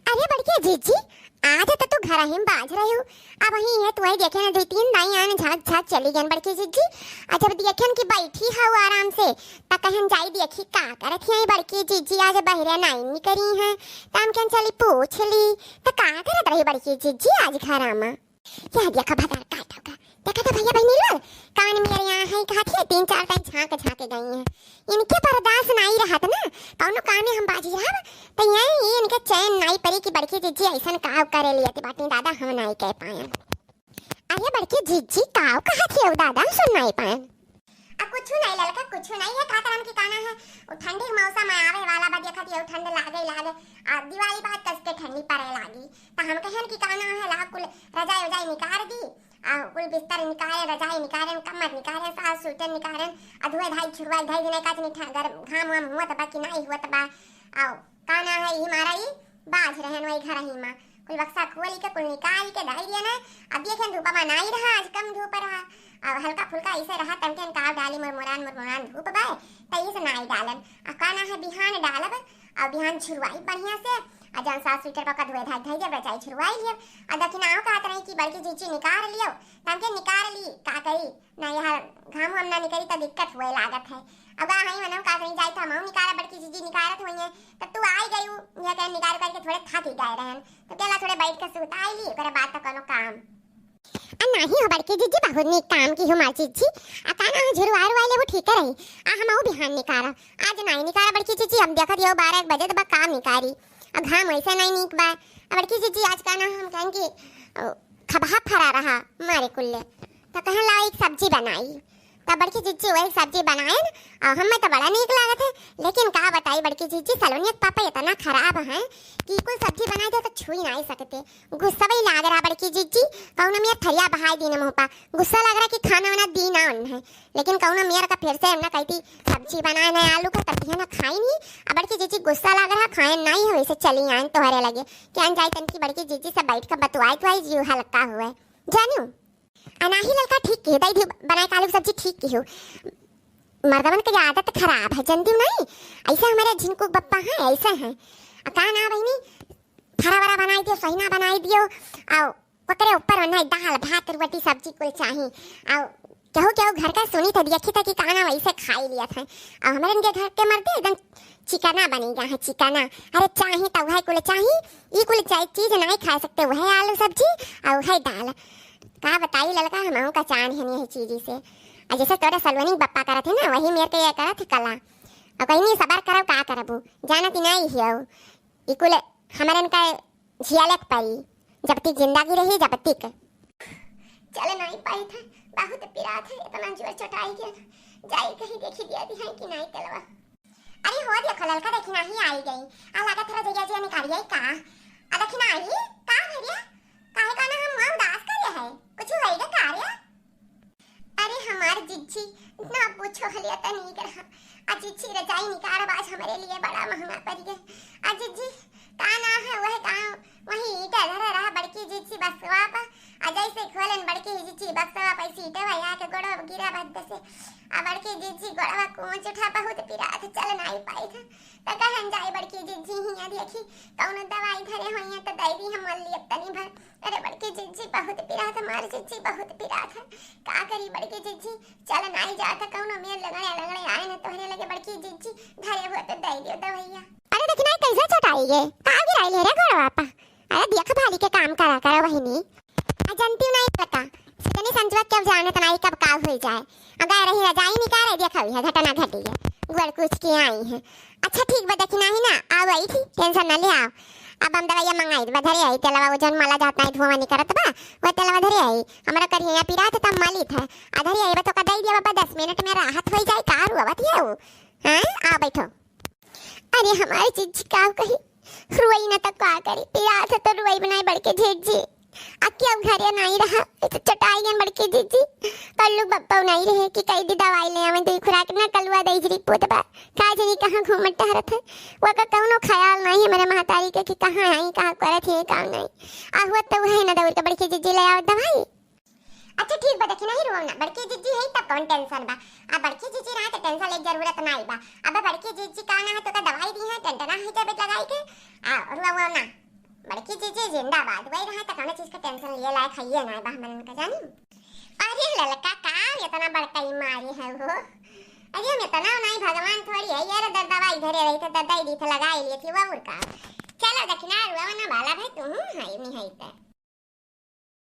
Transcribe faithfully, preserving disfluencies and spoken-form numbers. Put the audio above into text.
अरे बड़की जिज्जी, आज त तू घरहिम बाझ रहिउ। अबहीं है तुहई देखेन दुइ तीन दाईं आएन झाँक झाँक चली गएन बड़की जिज्जी। अ जब देखेन कि बैठी हउ आराम से, त कहेन जाई देखी का करत हीं बड़की जिज्जी, आज बहिरे नाहीं निकरी हैं। त हम कहेन चली पूछ ली, त का करत रही बड़की जिज्जी आज घरा मा? यह देखा भतार का टोका। देखा त भइया बहिनी लोग, कान मेरे यहाँ है, कहत है, तीन चार टाइम झाँक झाँक गई हैं। इनके बर्दाश्त नाहीं रहत ना, कउनो कामे हम बाझी रहब, त यही इनके चैन नाहीं परी कि बड़की जिज्जी अइसन काव करे लियत बाटी दादा, हम नाहीं कह पाएन। अरे बड़की जिज्जी काव कहत है दादा, हम सुन नाहीं पाएन। आ कुछु नाहीं ललका, कुछु नाहीं है, का करम कि काना है, उ ठंडी के मौसम आवे वाला बा, देखत है ठंड लागे लागे, आ दिवाली बाद कस के ठंडी पड़े लागी। त हम कहेन कि काना है, ला कुल रजाई उजाई निकार दी, आ कुल बिस्तर निकारे, रजाई निकारे, कम्मर निकारे, साल स्वेटर निकारे, आ धोए धाई छुड़वाई धाई दिने का जनी ठा-, गर-, घाम वाम हुअत बा कि नाहीं हुअत बा। आ काना है, ई मारा ई बाझ रहेन वही घरही मा। कुल बक्सा खोली के, कुल निकाल के धई दिया ना। अब देखेन धूपा मा नाहीं रहा, आज कम धूप रहा। अब हल्का फुल्का अइसे रहा, तमकेन काव डाली मुरमुरान मुरमुरान धूप बा, त इसे नाहीं डालन। आ काना है, बिहान डालब, अब बिहान छुड़वाई बढ़िया से, आ जौन साल स्वेटर पका धोए धाई धाई देब, रजाई छुड़वाई लियब। आ दखिनाओ कहत रही कि बड़की जिज्जी निकार लियो, त हमके निकार ली, का करी, ना यह घाम वाम ना निकरी त दिक्कत हुए लागत है। अब आ हई मनम का करी, जाई त हमहू निकारा, बड़की जिज्जी निकारत होइहैं, त तू आई गई, यह कहे निकार करके थोड़े थक ही गए रहन, त केला थोड़े बैठ के सुताई ली, ओकरे बाद त कउनो काम। आ नाहीं हो बड़की जिज्जी, बहुत नीक काम किहू हमार जिज्जी। आ काना है, झुरवार वाले वो ठीक रही। आ हमहू बिहान निकारा, आज नाहीं निकारा बड़की जिज्जी, हम देखत यौ बारह एक बजे त बा काम निकारी। आ घाम वइसे नाहीं नीक बा। आ बड़की जिज्जी आज काना हम कहेन कि, अ, खबहा फरा रहा मारे कुल्ले। त कहेन ला एक सब्जी बनाई। त बड़की जिज्जी वही सब्जी बनाएन, अ, हमें त बड़ा नीक लागत है, लेकिन का बताई बड़की जिज्जी, सलोनिया के पापा इतना खराब हैं कि कुल सब्जी बनाए दे त छुई नाहीं सकते। गुस्सा वही लाग रहा बड़की जिज्जी, कउनो मेर थरिया बहाई दीन मुँह पा। गुस्सा लाग रहा कि खाना वाना दी ना उन्हें, लेकिन कउनो मेर का फिर से हमने कही थी सब्जी बनाए ना आलू का, तब ना खाई नहीं। अब बड़की जिज्जी गुस्सा लाग रहा, खाए नाहीं हो, इसे चली आएन तोहरे लगे। क्या जाए तन की बड़की जिज्जी से बैठ के बतुआई तुआई जीव हल्का हुए। जानू, अनाही ललका ठीक की, दई दी बनाए के आलू की सब्जी ठीक किहू। मर्दवन के आदत खराब है, जनती नाहीं। अइसे हमारे झिनकू बप्पा हैं, अइसे हैं। आ का ना बहिनी, फरा वरा बनाई दियो, सहिना बनाई दियो, आओ ओकरे ऊपर ओन्हई दाल, भात, रोटी, सब्जी कुल चाही। आओ केहू केहू घर का सुनी त देखी त कि काना वइसे खाई लियत हैं। अउ हमरे इनके घर के मर्दे एकदम चिकना बनी गया है, चिकना। अरे चाही त वह कुल चाही, ई कुल चाही, चीज नाहीं खाए सकते, वह आलू सब्जी अउ वह दाल। का बताई ललका, हमहू का चान है यही चीज से। आ जैसे तोरे सलोनी बप्पा करत है ना, वही मेर के ये करत है कला। अउ कहीं नहीं सबर करब, का करबू, जानत ही नाहीं हियो। ई कुल हमरन का झियाले के परी, जब तक जिंदगी रही, जब तक। चले नाहीं पाई था, बहुत पिरात है, इतना जोर चटाई गया। जाई कहीं देखी दिया दी है कि नाहीं तेलवा। अरे हो देखो ललका, देखी नाहीं आई गई। आ लागत है रजैया जी निकाली आई का? आ देखी नाहीं, का भैया? काहे का ना हम हुआ उदास करे है? कुछ होई गे का रे? अरे हमार जिज्जी, ना पूछो हलिया तनी कर। आ जिज्जी रजाई निकारब आज हमरे लिए बड़ा महंगा पड़ गए। आ जिज्जी, का ना है वह का वही ईटा धरा रहा बड़की जिज्जी बक्सवा पर। आ जैसे खोलन बड़की जिज्जी बक्सवा पर से ईटा भैया के गोड़वा गिरा बद से। आ बड़की जिज्जी गोड़वा कूच उठा, बहुत पिरात, चल नाहीं पाई था। त कहन जाए बड़की जिज्जी हिया देखी कौनो दवाई धरे होइए त दे दी हम लिए तनी भर। अरे बड़की जिज्जी बहुत पिरात, हमार जिज्जी बहुत पिरात है। का करी बड़की जिज्जी, चल नाहीं जात कौनो मेर लंगड़े लंगड़े आए न तोहरे लगे बड़की जिज्जी, धरे हुए तो दे दियो दवैया। अरे देखी नाहीं कैसे चटाई गे, का गिराई ले रे गोड़वा पा। अरे देख भाली के काम करा करा बहिनी। आ जनती नाहीं पता, सजनी संजवा के अब जानत नाहीं कब का हुई जाए। अगर रही रजाई निकाले देखा हुई है घटना घटी है, गोड़ कूच के आई है। अच्छा ठीक बा, देखी नाहीं ना, आओ आई थी, टेंशन ना ले आओ। अब हम दवाइया मंगाई बा, धरे आई तेलवा, वो जौन मला जात नाहीं धुआं निकरत बा, वो तेलवा धरे आई। हमरा करिया पिरात तब मलित है, आ धरे आई बा तो का दे दिया बाबा, दस मिनट में राहत हो जाए। का रुआवत है वो? हाँ, आ बैठो। अरे हमार जिज्जी का कही, रुआई ना त का करी, पिरात है तो रुआई बनाए बड़के जिज्जी। आ केहू घरे नाहीं रहा, ई तो चटाई गन बड़के जिज्जी। कल्लू बप्पा नाहीं रहे कि कई दी दवाई ले आवे, दुई खुराक ना कलुआ दई जरी पोत बा। का जनी कहाँ घूमत टहरत है, वका कौनो ख्याल नाहीं है मेरे महतारी के कि कहाँ आई, का करत है, का नाहीं। आ हुआ तो वह ना दौड़ के बड़के जिज्जी ले आवे दवाई। अच्छा ठीक बा, देखी नाहीं रुआओ ना, बड़की जिज्जी है तब कौन टेंशन बा। आ बड़की जिज्जी रहा तो टेंशन ले जरूरत नाहीं बा। अब बड़की जिज्जी का ना है तो का दवाई दी है, टंटना है टेबलेट लगाई के, आ रुआओ ना। बड़की जीजी जिंदाबाद। वही रहा त कौनो चीज का टेंशन लिए लायक है ये ना बा हमन का जानी। अरे ललका का इतना बड़का ई मारी है हो। अरे हम इतना नहीं भगवान थोड़ी है, ये रे दर्दवा इधरे रही तो दर्दा ही दी थे लगाई लिए थी वो और का। चलो दक्षिणा रुआ ना बाला भाई तू हूँ है नहीं है तो।